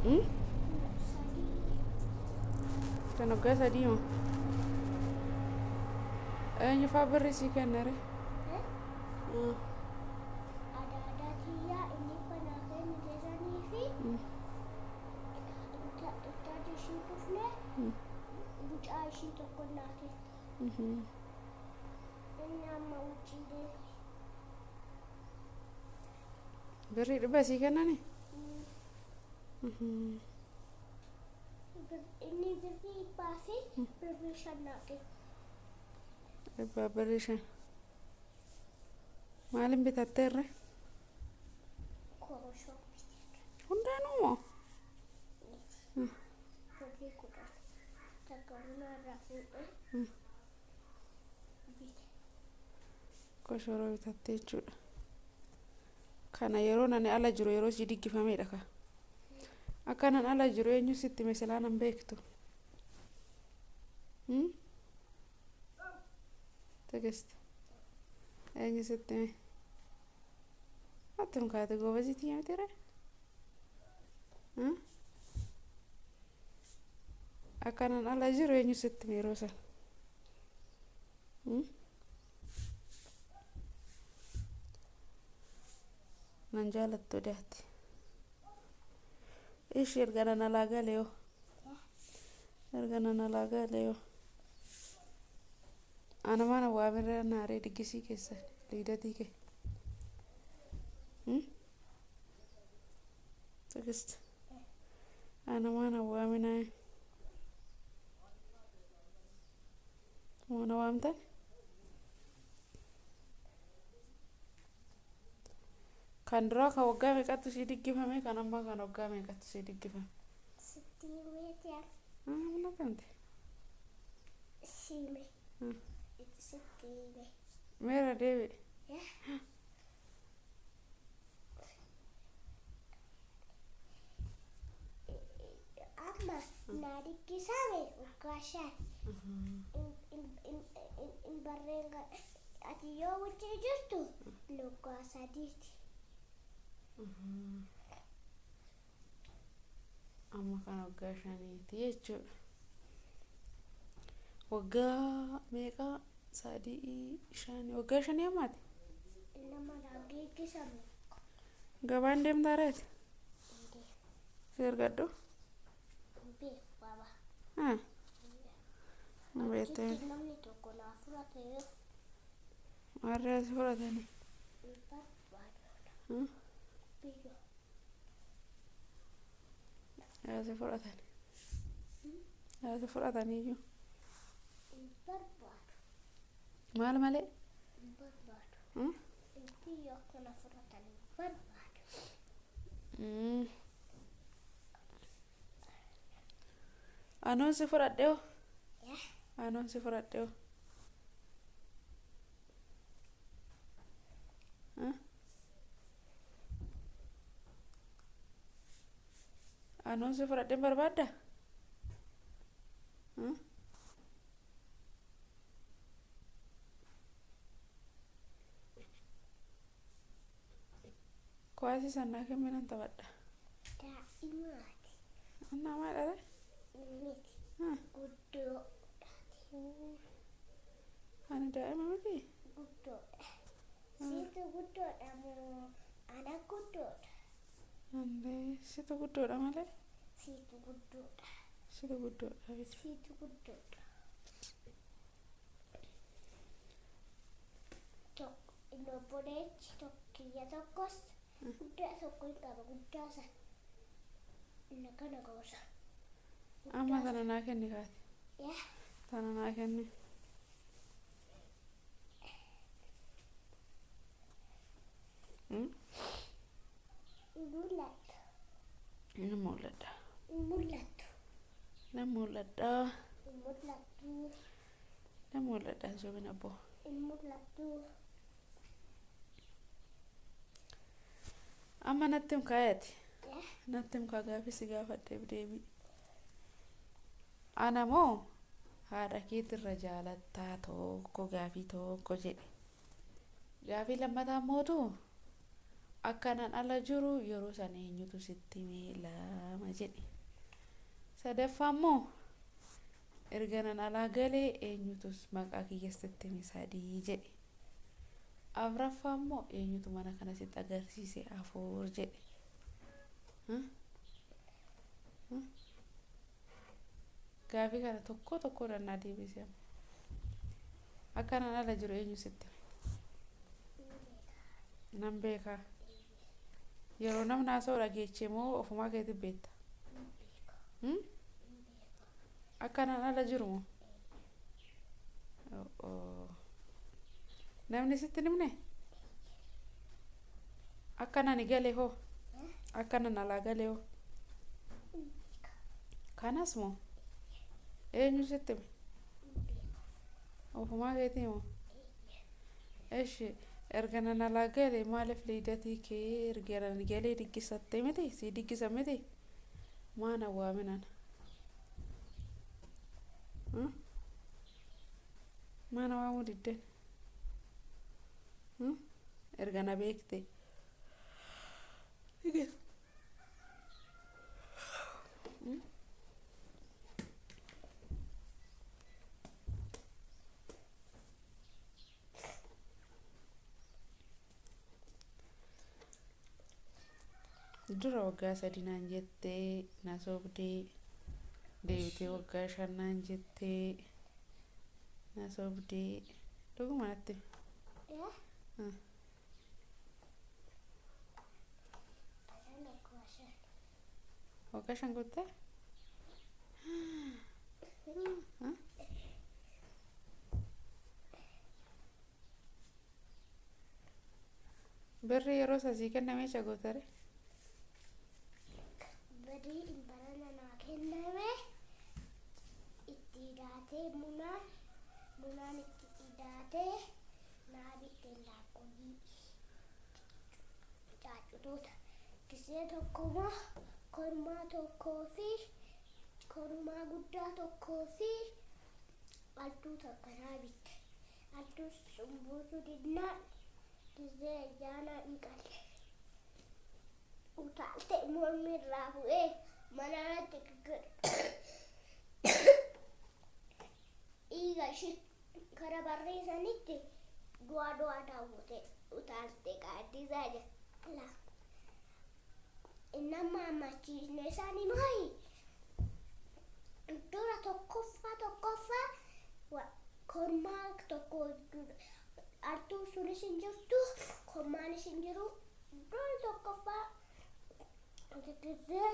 Sadii. Kan waggaa 3 moo? Eenyufaa birrii sii kennare? Adaadaa tiyyaa inni banaa kennite sanii fi intalli ishii dhufne mucaa ishii tokko naa kenne. Inni amma wuccii deeme. Birrii 100 sii kennani? Inni birrii 100 fi birrii 5 naa kenne. 100 birrii 5. Maaliin bitatteerre? Koroshoo bite. Hundaanuu moo? Birrii 10 takka buna irraa fuudhee bite. Koshoroo bitattee jechuudha. Kana yeroo nani ala jiru yeroo sii diggifamedha ka. Akka nan ala jiru eenyu sitti hime silaa nan beektu? Tigist. Eenyu sitti hime? Attum kaate goobazii miti ree? Akka nan ala jiru eenyu sitti hime yeroo sana? Nan jaalattu daati. Ishi erga nan alaa gale yoo? Erga nan alaa gale yoo? Ana mana waamirra naaree diggisii keessan liidatii kee. Tigist. Ana mana waaminaa. Moo na waamtan? Kan duraa kan waggaa meeqatti sii diggifame? Kan ammaa kan waggaa meeqatti sii diggifame? Sitti himeeti. Mul'atante. Sime. Sitti hime. Meera deebi'e. Amma naa diggisame waggaa 5. Hin barreen ati yoo wuccii jirtu waggaa 3ti. Amma kan waggaa 5ti jechuudha. Waggaa meeqa? 3, 5, waggaa 5 ammaati? Nama naa geggisame. Gabaan deemtaa reeti? Si ergadhu? Beeku baba. Beektee. Achitti namni tokko naa fudhate yoo Warri asi fudhatanii? Hin barbaadu. Biyyoo. Asi fudhatanii. Asi fudhataniiyyuu. Hin barbaadu. Maal malee? Hin barbaadu. Biyyoo akkana fudhatan hin barbaadu. Anoon si fudhadhe hoo? Anoon si fudhadhe hoo? Anoon si fudhadhe hin barbaaddaa? Kuwaasii sana kenni nan taphadha. Daa'imaati. Annaa maal dha? Miti. Guddoodhaati. Ani daa'ima miti? Guddoodha. Siitu guddoodha moo ana guddoodha? Andee situ guddoodha malee? Siitu guddoodha. Situ guddoodha miti. Siitu guddoodha. Tokko inni obboleechi tokkiyya tokkos guddaa tokko hin qaba guddaa sana. Inni kana goosa. Amma tana naa kenni kaate. Yaa. Tana naa kenni. Mul'atu. Ni mul'ata. Mul'atu. Ni mul'ata. Mul'atu. Ni mul'ata sobin abboo. Mul'atu. Amma natti himkaayati. Yaa. Natti himkaa gaafii si gaafadheef deebii. Ana moo haadha keetirra jaalattaa tokko gaafii tokko jedhe. Gaafii lammataa mootu Akkanan ala jiru yeroo sana eenyutu sitti hime lama jedhe. Sadaffaa immoo erga nan alaa galee eenyutu maqaa kiyya sitti hime sadii jedhe. Afuraffaa immoo eenyutu mana kana sitti agarsiise afur jedhe. Gaafii kana tokko tokkodhaan naa deebisi amma. Akkanan ala jiru eenyu sitti hime? Nan beekaa. Yeroo namni haasa'u dhageechee moo ofumaa keetiin beekta? Akkanan ala jiru moo? Namni sitti hin himne? Akkanan gale hoo? Akkanan alaa gale hoo? Kanas moo? Eenyu sitti hime? Ofumaa keetii moo? Eshi erga nan alaa gale maaliif liidatii kee erga nan galee diggisatte miti? Si diggisan miti? Maan awwaaminan? Maan awwaamuu didden? Erga na beekte. Dura waggaa 3 naan jettee na sobdee, deebitee waggaa 5 naan jettee na sobdee. Dhuguma natti himi. Waggaa 5 guuttee? Birri yeroo sasii kenname isa gootare? Birrii barana naa kenname itti hidhaatee munaan itti hidhaatee naa bitte laakkoyyii caacutoota gisee tokkomaa kormaa tokkoo fi kormaa guddaa tokkoo fi altuu tokko naa bitte. Altuu sun buusuu didnaan gisee ayyaanaa hin qalle. Utaalte mormi irraa bu'ee mana irratti dhiiga ishii kara barreessanitti du'aa du'aa daawwate utaalte gaaddisaa jala. Inni amma ammachiisne isaanii maayi? Dura tokkoffaa kormaa tokko artuu sunis hin jirtu kormaanis hin jiru. Dura tokkoffaa gisee